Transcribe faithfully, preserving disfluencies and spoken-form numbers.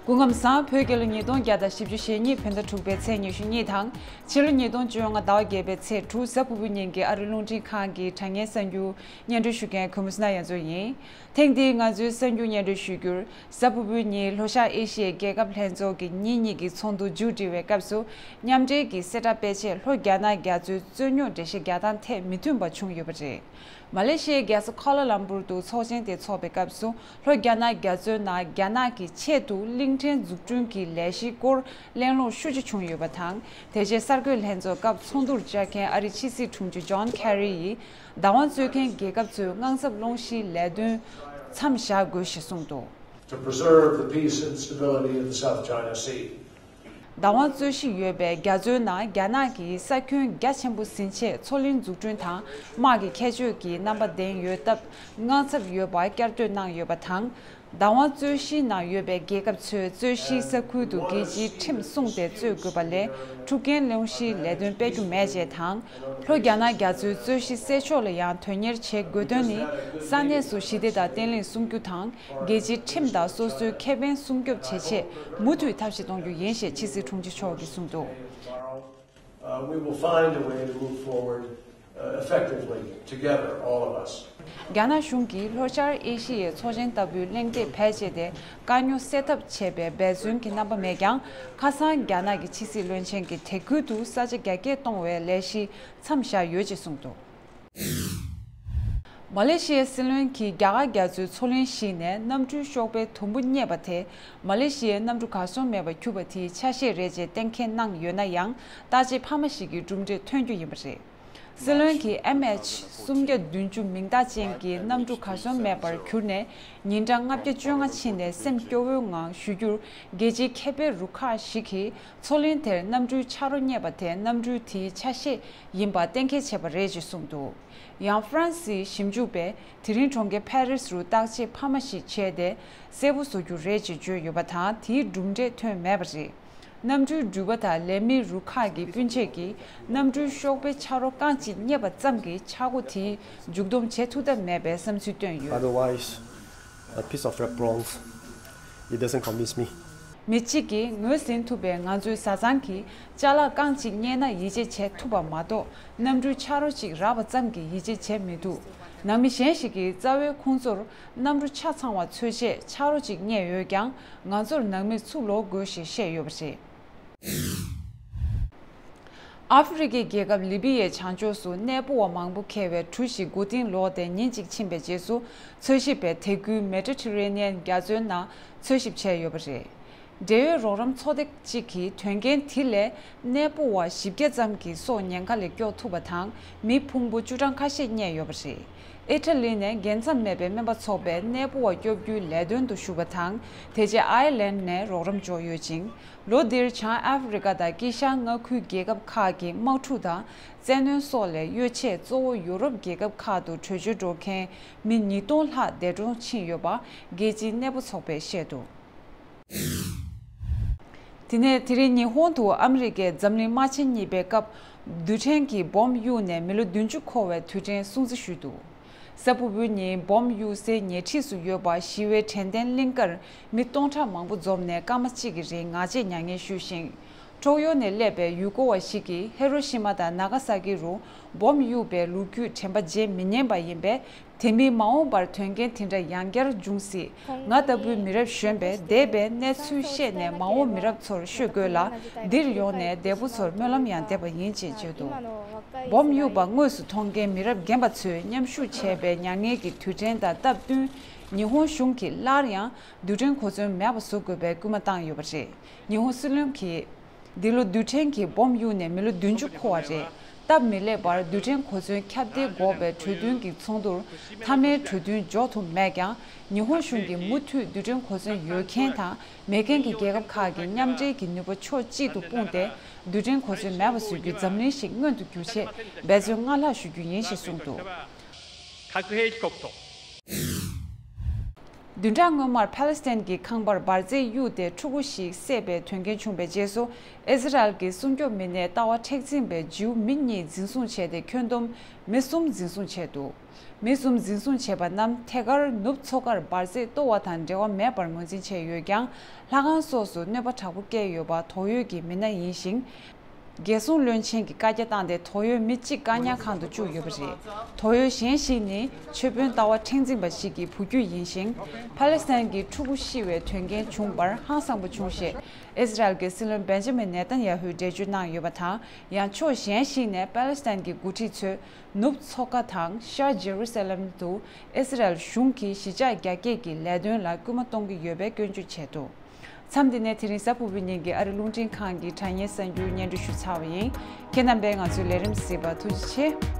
སྐུ་ཁམས་བཟང་། བོད་རྒྱལ་ལོ་ཉིས་སྟོང་བརྒྱ་དང་བཞི་བཅུ་ཞེ་གཉིས་བོད་ཟླ་དྲུག་པའི་ཚེས་ཉི་ཤུ་གཉིས་དང་ཕྱི་ལོ་ཉིས་སྟོང་བཅོ་ལྔ་ཟླ་བ་བརྒྱད་པའི་ཚེས་དྲུག་གཟའ་ཕུར་བུའི་ཉིན་གྱི་ཨ་རི་རླུང་འཕྲིན་ཁང་གི་དྲ་བརྙན་གསར་འགྱུར་སྙན་སྒྲོན་ཞུ་མཁན་གུས་མོ་སི་ན་ཡ་མཚོ་ཡིན། ཐེངས་འདིའི་ང་ཚོའི་གསར་འགྱུར་སྙན་སྒྲོན་ཞུ་རྒྱུར། གཟའ་ཕུར་བུའི་ཉིན་ལྷོ་ཤར་ཨེ་ཤི་ཡའི་རྒྱལ་ཁབ་ལྷན་ཚོགས་ཀྱི་ཉིན་གཉིས་ཀྱི་ཚོགས་འདུ་མཇུག་སྒྲིལ་བའི་སྐབས་སུ། མཉམ་འབྲེལ་གྱི་གསལ་བསྒྲགས་སྤེལ་ཆེད་ལྷོ་རྒྱ་ནག་རྒྱ་མཚོའི་རྩོད་རྙོག་འགྲེལ་བཤད་རྒྱག་སྟངས་ཐད་མི་མཐུན་པ་བྱུང་ཡོད་པ་རེད། མ་ལེ་ཤི་ཡའི་རྒྱལ་ས་ཀོ་ལ་ལམ་པུར་དུ་ཚོགས་ཆེན་དེ་འཚོགས་པའི་སྐབས་སུ། ལྷོ་རྒྱ་ནག་རྒྱ་མཚོའི་ནང་རྒྱ་ནག་གི་ཆེད་དུ་གླིང་ཕྲན་འཛུགས་སྐྲུན་གྱི་ལས་གཞིའི་སྐོར་གླེང་སློང་ཤུགས་ཆེ་བྱུང་ཡོད་པ་དང་། དེ་རྗེས་གསར་འགོད་ལྷན་ཚོགས་སྐབས་ཚོགས་འདུར་བཅར་མཁན་ཨ་རིའི་ཕྱི་སྲིད་དྲུང་ཆེ་ཇོན་ཁེ་རི་ཡིས། བདག་དབང་རྩོད་མཁན་རྒྱལ་ཁབ་ཚོས་དངངས་འཚབ་སློང་གཞིའི་ལས་དོན་མཚམས་བཞག་དགོས་ཞེས་གསུངས་འདུག། To preserve the peace and stability of the South China Sea. བདག་དབང་རྩོད་གཞི་ཡོད་པའི་རྒྱ་མཚོའི་ནང་རྒྱ་ནག་གིས་ས་ཁྱོན་རྒྱ་ཆེན་པོ་ཟིན་ཆེད་མཚོ་གླིང་འཛུགས་སྐྲུན་དང་དམག་གི་ཁྱད་ཆོས་ཀྱི་རྣམ་པ་ལྡན་ཡོད་སྟབས། དངངས་འཚབ་ཡོད་པ་བསྐྱར་ཟློས་གནང་ཡོད་པ་དང་། བདག་དབང་རྩོད་གཞིའི་ནང་ཡོད་པའི་རྒྱལ་ཁབ་ཚོས་རྩོད་གཞིའི་ས་ཁུལ་དུ་རྒྱལ་སྤྱིའི་ཁྲིམས་སྲུང་སྟེ་རྩོད་དགོས་པ་ལས། འཁྲུག་རྐྱེན་སློང་གཞིའི་ལས་དོན་སྤེལ་རྒྱུ་མེད་ཅེས་དང་། ལྷོ་རྒྱ་ནག་རྒྱ་མཚོའི་རྩོད་གཞི་སེལ་ཕྱོགས་ལ་ཡང་དོན་གཉེར་བྱེད་དགོས་དོན་ནི། ས་གནས་སུ་ཞི་བདེ་དང་བརྟན་ལྷིང་སྲུང་རྒྱུ་དང་། རྒྱལ་སྤྱིའི་ཁྲིམས་དང་སོ་སོའི་ཁེ་ཕན་སྲུང་སྐྱོབ་བྱེད་ཆེད་མུ་མཐུད་ཐབས་ཤེས་གཏོང་རྒྱུ་ཡིན་ཞེས་ཕྱི་སྲིད་དྲུང་ཆེ་མཆོག་གིས་གསུངས་འདུག། Uh, we will find a way to move forward, uh, effectively together, all of us. རྒྱ་ནག་གཞུང་གིས་ལྷོ་ཤར་ཨེ་ཤི་ཡའི་ཚོགས་ཆེན་ལྟ་བུའི་གླེང་སྟེགས་བེད་སྤྱད་དེ་དཀའ་རྙོག་སེལ་ཐབས་བྱེད་པའི་འབད་བརྩོན་གྱི་རྣམ་པ་མེད་ཀྱང་། ཁ་སང་རྒྱ་ནག་གི་ཕྱི་སྲིད་བློན་ཆེན་གྱིས་དེ་ཁུལ་དུ་ས་ཆ་རྒྱ་སྐྱེད་གཏོང་བའི་ལས་གཞི་མཚམས་བཞག་ཡོད་ཅེས་གསུངས་འདུག། མ་ལེ་ཤི་ཡའི་སྲིད་བློན་གྱིས་རྒྱ་གར་རྒྱ་མཚོའི་མཚོ་གླིང་ཞིག་ནས་གནམ་གྲུའི་གཤོག་པའི་དུམ་བུ་རྙེད་པ་དེ། མ་ལེ་ཤི་ཡའི་གནམ་གྲུ་གར་སོང་མེད་པར་གྱུར་པ་དེའི་ཆ་ཤས་རེད་ཅེས་གཏན་འཁེལ་གནང་ཡོད་ན་ཡང་། བརྟག་དཔྱད་འཕར་མ་ཞིག་གི་གྲུབ་འབྲས་ཐོན་རྒྱུ་ཡིན་པ་རེད། སྲིད་བློན་གྱིས་ཨེམ་ཨེཆ་སུམ་བརྒྱ་བདུན་ཅུ་མིང་རྟགས་ཅན་གྱི་གནམ་གྲུ་གར་སོང་མེད་པར་གྱུར་ནས་ཉིན་གྲངས་ལྔ་བརྒྱ་བཅོ་ལྔ་ཕྱིན་ནས་སེམས་སྐྱོ་བོའི་ངང་ཞུ་རྒྱུར། རྒྱལ་སྤྱིའི་མཁས་པའི་རུ་ཁག་ཞིག་གིས་མཚོ་གླིང་དེར་གནམ་གྲུའི་ཆ་རོ་རྙེད་པ་དེ་གནམ་གྲུ་དེའི་ཆ་ཤས་ཡིན་པ་གཏན་འཁེལ་བྱས་པ་རེད་ཅེས་གསུངས་འདུག། ཡང་ཧྥ་རན་སིའི་ཞིབ་འཇུག་པས་དེ་རིང་གྲོང་ཁྱེར་ཕ་རིས་རུ་བརྟག་དཔྱད་འཕར་མ་ཞིག་བྱས་ཏེ། གསལ་པོ་བཟོ་རྒྱུ་རེད་ཅེས་བརྗོད་ཡོད་པ་དང་། དེའི་གྲུབ་འབྲས་ཐོན་མེད་པ་རེད། གནམ་གྲུའི་འགྲུལ་པ་དང་ལས་མིའི་རུ་ཁག་གི་སྤུན་མཆེད་ཀྱིས་གནམ་གྲུའི་གཤོག་པའི་ཆ་རོ་རྐང་གཅིག་རྙེད་པ་ཙམ་གྱིས་ཆག་སྒོ་དེའི་མཇུག་སྡོམ་བྱེད་ཐུབ་ཐབས་མེད་པའི་བསམ་ཚུལ་བཏོན་ཡོད། Otherwise, a piece of wrapped bronze, it doesn't convince me. མི་གཅིག་གིས་ངོས་ཟིན་ཐུབ་པའི་ང་ཚོའི་བཟའ་ཚང་གི་ཅ་ལག་རྐང་གཅིག་རྙེད་ན་ཡིད་ཆེས་བྱེད་ཐུབ་པ་མ་གཏོགས། གནམ་གྲུའི་ཆ་རོ་གཅིག་རག་པ་ཙམ་གྱིས་ཡིད་ཆེས་བྱེད་མི་ཐུབ། ནང་མི་གཞན་ཞིག་གིས་རྩ་བའི་ཁོང་ཚོར་གནམ་གྲུ་ཆ་ཚང་བ་འཚོལ་ཆེད་ཆ་རོ་གཅིག་རྙེད་ཡོད་ཀྱང་། ང་ཚོར་ནང་མིར་ཚུར་ལོག་དགོས་ཞེས་བཤད་ཡོད་པ་རེད། ཨ་ཧྥེ་རི་ཁའི་རྒྱལ་ཁབ་ལི་བི་ཡའི་བྱང་ཕྱོགས་སུ་གནས་སྤོ་བ་མང་པོ་འཁེལ་བའི་གྲུ་ཞིག་མགོ་རྟིང་ལོག་སྟེ་ཉིན་གཅིག་ཕྱིན་པའི་རྗེས་སུ། འཚོལ་ཞིབ་པས་དེ་ཁུལ་མེ་ཏྲེ་ཏི་རེ་ནི་ཡན་རྒྱ་མཚོའི་ནང་འཚོལ་ཞིབ་བྱས་ཡོད་པ་རེད། འབྲེལ་ཡོད་རོགས་རམ་ཚོགས་སྡེ་གཅིག་གིས་དོན་རྐྱེན་དེ་ལས་གནས་སྤོ་བ་བཞི་བརྒྱ་ཙམ་གྱི་སྲོག་ཉེན་ཁ་ལས་སྐྱོབ་ཐུབ་པ་དང་། མི་ཕུང་པོ་བཅུ་གྲངས་ཁ་ཤས་རྙེད་ཡོད་པ་རེད། ཨི་ཊ་ལི་ནས་རྒྱལ་མཚམས་མེད་པའི་སྨན་པ་ཚོགས་པས་གནས་སྤོ་བ་སྐྱོབ་རྒྱུའི་ལས་དོན་དུ་ཞུགས་པ་དང་། དེ་རྗེས་ཨའི་ལན་ནས་རོགས་རམ་འབྱོར་ཡོད་ཅིང་། ལོ་འདིར་བྱང་ཨ་ཧྥེ་རི་ཁ་དང་དཀྱིལ་ཤར་མངའ་ཁུལ་རྒྱལ་ཁབ་ཁག་གི་དམག་འཁྲུག་དང་། བཙན་གནོན་སོགས་ལས་གཡོལ་ཆེད་གཙོ་བོ་ཡུ་རོབ་རྒྱལ་ཁབ་ཁག་ཏུ་བྲོས་བྱོལ་འགྲོ་མཁན་མི་ཉིས་སྟོང་ལྷག་འདས་གྲོངས་ཕྱིན་ཡོད་པ། རྒྱལ་སྤྱིའི་གནས་སྤོ་ཚོགས་པས་བཤད་འདུག། དེ་ནས་དེ་རིང་ཉི་ཧོང་དུ་ཨ་མི་རི་ཀས་འཛམ་གླིང་དམག་ཆེན་གཉིས་པའི་སྐབས་རྡུལ་ཕྲན་གྱི་སྦོམ་གཡུགས་ནས་མི་ལོ་བདུན་ཅུ་འཁོར་བའི་དུས་དྲན་སྲུང་བརྩི་ཞུས་འདུག། གཟའ་ཕུར་བུའི་ཉིན་སྦོམ་གཡུགས་སའི་ཉེ་འཁྲིས་སུ་ཡོད་པ་ཞི་བའི་དྲན་རྟེན་གླིང་ཀར་མི་སྟོང་ཕྲག་མང་པོ་འཛོམས་ནས་སྐར་མ་གཅིག་གི་རིང་ངག་བཅད་མྱ་ངན་ཞུས་ཤིང་། ཀྲོག་ཡོ་ནས་སླེབས་པའི་ཡུལ་སྐོར་བ་ཞིག་གིས་ཧེ་རོ་ཤི་མ་དང་ན་ག་ས་ཀི་རུ་སྦོམ་གཡུགས་པའི་ལོ་རྒྱུས་དྲན་པ་བརྗེད་མི་ཉན་པ་ཡིན་པས། དེ་མིན་མ་འོངས་པར་དོན་རྐྱེན་དེ་འདྲ་ཡང་བསྐྱར་འབྱུང་སྲིད། ང་ལྟ་བུའི་མི་རབས་གཞོན་པས་འདས་པའི་གནས་ཚུལ་ཤེས་ནས་མ་འོངས་མི་རབས་ཚོར་ཤོད་དགོས་ལ། འདིར་ཡོང་ནས་འདས་པོ་ཚོར་སྨོན་ལམ་ཡང་འདེབས་པ་ཡིན་ཅེས་བརྗོད་འདུག། སྦོམ་གཡུགས་པ་དངོས་སུ་མཐོང་མཁན་མི་རབས་རྒན་པ་ཚོས་མཉམ་ཞུགས་བྱས་པའི་མྱ་ངན་གྱི་དུས་དྲན་དང་སྟབས་བསྟུན། ཉི་ཧོང་གཞུང་གིས་སླར་ཡང་རྡུལ་ཕྲན་གོ་མཚོན་མེད་པ་བཟོ་དགོས་པའི་སྐུལ་མ་བཏང་ཡོད་པ་རེད། ཉི་ཧོང་སྲིད་བློན་གྱིས། འདི་ལོ་རྡུལ་ཕྲན་གྱི་སྦོམ་གཡུགས་ནས་མི་ལོ་བདུན་ཅུ་འཁོར་བ་རེད། སྟབས་མི་ལེགས་པར་རྡུལ་ཕྲན་གོ་མཚོན་ཁྱབ་གདལ་འགོག་པའི་གྲོས་མཐུན་གྱི་ཚོགས་འདུར་མཐའ་མའི་གྲོས་མཐུན་འཇོག་ཐུབ་མེད་ཀྱང་། ཉི་ཧོང་གཞུང་གིས་མུ་མཐུད་རྡུལ་ཕྲན་གོ་མཚོན་ཡོད་མཁན་དང་མེད་མཁན་གྱི་རྒྱལ་ཁབ་ཁག་གི་མཉམ་འབྲེལ་གྱི་ནུས་པ་ཕྱོགས་གཅིག་ཏུ་སྤུངས་ཏེ། རྡུལ་ཕྲན་གོ་མཚོན་མེད་པ་བཟོ་རྒྱུའི་འཛམ་གླིང་ཞིག་མངོན་དུ་འགྱུར་ཆེད་འབད་བརྩོན་སྔར་ལྷག་ཞུ་རྒྱུ་ཡིན་ཞེས་གསུངས་འདུག། 核兵器国と ཨ་ བདུན་ཕྲག་སྔོན་མར་ཕཱ་ལེ་སི་ཐན་གྱི་ཁང་པར་འབར་རྫས་གཡུགས་ཏེ་ཕྲུ་གུ་ཞིག་བསད་པའི་དོན་རྐྱེན་བྱུང་བའི་རྗེས་སུ། ཨི་ཟི་རལ་གྱི་སྲུང་སྐྱོབ་མི་སྣས་ལྟ་བ་མཁྲེགས་འཛིན་པའི་ཇིའུ་མི་གཉིས་འཛིན་བཟུང་བྱས་ཏེ། ཁྱོན་བསྡོམས་མི་གསུམ་འཛིན་བཟུང་བྱས་འདུག་མི་གསུམ་འཛིན་བཟུང་བྱས་པ་རྣམས་ཐད་ཀར་ནུབ་མཚོ་ཁར་འབར་རྫས་གཏོར་བ་དང་འབྲེལ་བ་མེད་པར་ངོས་འཛིན་བྱས་ཡོད་ཀྱང་། ལྷ་ཁང་སོགས་སུ་གནོད་པ་དྲག་པོ་བསྐྱལ་ཡོད་པ། དོགས་ཡོད་ཀྱི་མི་སྣ་ཡིན་ཞིང་། རྒྱལ་སྲུང་བློན་ཆེན་གྱིས་བཀའ་རྒྱ་བཏང་སྟེ། དོགས་ཡོད་མི་གཅིག་བཀག་ཉར་ཁང་དུ་བཅུག་ཡོད་པ་རེད། དོགས་ཡོད་གཞན་ཞིག་ནི་ཆོས་དཔོན་ལྟ་བ་མཁྲེགས་འཛིན་པ་ཞིག་གི་བུ་རྒྱུད་ཡིན་ཞིང་། ཕཱ་ལེ་སི་ཐན་གྱི་ཕྲུ་གུ་ཤི་བའི་དོན་རྐྱེན་བྱུང་བར་ཧང་སངས་པོ་བྱུང་ཞེས། ཨི་ཟི་རལ་གྱི་སྲིད་བློན་བེན་ཇ་མིན་ནེ་ཐན་ཡ་ཧུས་འགྲེལ་བརྗོད་གནང་ཡོད་པ་དང་། ཡང་ཕྱོགས་གཞན་ཞིག་ནས་ཕཱ་ལེ་སི་ཐན་གྱི་འགོ་ཁྲིད་ཚོས་ནུབ་མཚོ་ཁ་དང་ཤར་ཇེ་རུ་སཱ་ལེམ་དུ་ཨི་ཟི་རལ་གཞུང་གིས་གཞིས་ཆགས་རྒྱ་སྐྱེད་ཀྱི་ལས་དོན་ལ་སྐུལ་མ་གཏོང་གི་ཡོད་པའི་སྐྱོན་བརྗོད་བྱས་འདུག་མཚམས་འདི་ནས་དེ་རིང་གཟའ་ཕུར་བུའི་ཉིན་གྱི་ཨ་རི་རླུང་འཕྲིན་ཁང་གི་དྲ་བརྙན་གསར་འགྱུར་སྙན་སྒྲོན་ཞུས་ཚར་བ་ཡིན། ཁྱེད་རྣམ་པས་ང་ཚོའི་ལས་རིམ་གཟིགས་པར་ཐུགས་རྗེ་ཆེ།